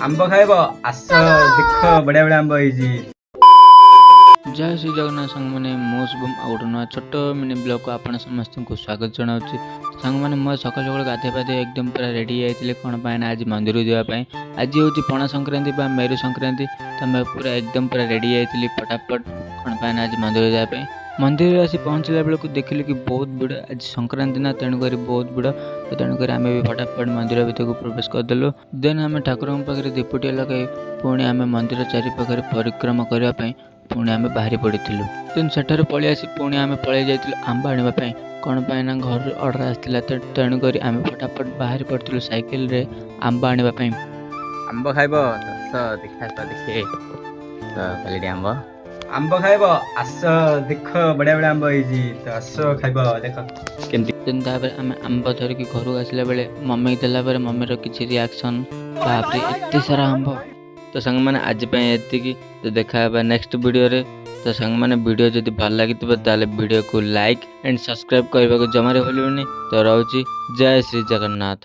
ଆମ୍ବ ଖାଇବ, ଆସ ଦେଖ, ବଢିଆ ବଢିଆ ଆମ୍ବ ହେଇଛି। ଜୟ ଶ୍ରୀ ଜଗନ୍ନାଥ ସାଙ୍ଗମାନେ, ମୁଁ ଶୁଭମ, ଆଉ ଗୋଟେ ନୂଆ ଛୋଟ ମିନି ବ୍ଲଗ୍କୁ ଆପଣ ସମସ୍ତଙ୍କୁ ସ୍ୱାଗତ ଜଣାଉଛି। ସାଙ୍ଗମାନେ, ମୁଁ ସକାଳୁ ସକାଳୁ ଗାଧୋଇ ପାଧୋଇ ଏକଦମ ପୁରା ରେଡ଼ି ହେଇଯାଇଥିଲି। କ'ଣ ପାଇଁ ନା ଆଜି ମନ୍ଦିରକୁ ଯିବା ପାଇଁ। ଆଜି ହେଉଛି ପଣା ସଂକ୍ରାନ୍ତି ବା ମେରୁ ସଂକ୍ରାନ୍ତି। ତ ମୁଁ ପୁରା ଏକଦମ ପୁରା ରେଡ଼ି ହେଇଯାଇଥିଲି ଫଟାଫଟ। କ'ଣ ପାଇଁ ନା ଆଜି ମନ୍ଦିର ଯିବା ପାଇଁ। ମନ୍ଦିରରେ ଆସି ପହଞ୍ଚିଲା ବେଳକୁ ଦେଖିଲି କି ବହୁତ ଭିଡ଼। ଆଜି ସଂକ୍ରାନ୍ତି ନା, ତେଣୁକରି ବହୁତ ଭିଡ଼। ତ ତେଣୁକରି ଆମେ ବି ଫଟାଫଟ ମନ୍ଦିର ଭିତରକୁ ପ୍ରବେଶ କରିଦେଲୁ। ଦେନ୍ ଆମେ ଠାକୁରଙ୍କ ପାଖରେ ଦୀପଟିଏ ଲଗାଇ ପୁଣି ଆମେ ମନ୍ଦିର ଚାରିପାଖରେ ପରିକ୍ରମା କରିବା ପାଇଁ ପୁଣି ଆମେ ବାହାରି ପଡ଼ିଥିଲୁ। ଦେନ୍ ସେଠାରୁ ପଳେଇ ଆସି ପୁଣି ଆମେ ପଳେଇ ଯାଇଥିଲୁ ଆମ୍ବ ଆଣିବା ପାଇଁ। କ'ଣ ପାଇଁ ନା ଘରୁ ଅର୍ଡ଼ର ଆସିଥିଲା, ତ ତେଣୁକରି ଆମେ ଫଟାଫଟ ବାହାରି ପଡ଼ିଥିଲୁ ସାଇକେଲରେ ଆମ୍ବ ଆଣିବା ପାଇଁ। ଆମ୍ବ ଖାଇବ, ଆସ ଦେଖ, ଆସ ଦେଖେ ତ କ୍ୱାଲିଟି ଆମ୍ବ। ଆମ୍ବ ଖାଇବ, ଆସ ଦେଖ, ବଢିଆ ବଢିଆ ଆମ୍ବ ହେଇଛି। ତ ଆସ ଖାଇବ, ଦେଖ କେମିତି। ଦେନ୍ ତାପରେ ଆମେ ଆମ୍ବ ଧରିକି ଘରକୁ ଆସିଲା ବେଳେ ମମି ଦେଲା ପରେ ମମିର କିଛି ରିଆକ୍ସନ୍, ବାପରେ, ଏତେ ସାରା ଆମ୍ବ! ତ ସାଙ୍ଗମାନେ, ଆଜି ପାଇଁ ଏତିକି। ତ ଦେଖା ହେବା ନେକ୍ସଟ ଭିଡ଼ିଓରେ। ତ ସାଙ୍ଗମାନେ, ଭିଡ଼ିଓ ଯଦି ଭଲ ଲାଗିଥିବ, ତାହେଲେ ଭିଡ଼ିଓକୁ ଲାଇକ୍ ଆଣ୍ଡ ସବସ୍କ୍ରାଇବ୍ କରିବାକୁ ଜମାରେ ଭୁଲିବେନି। ତ ରହୁଛି, ଜୟ ଶ୍ରୀ ଜଗନ୍ନାଥ।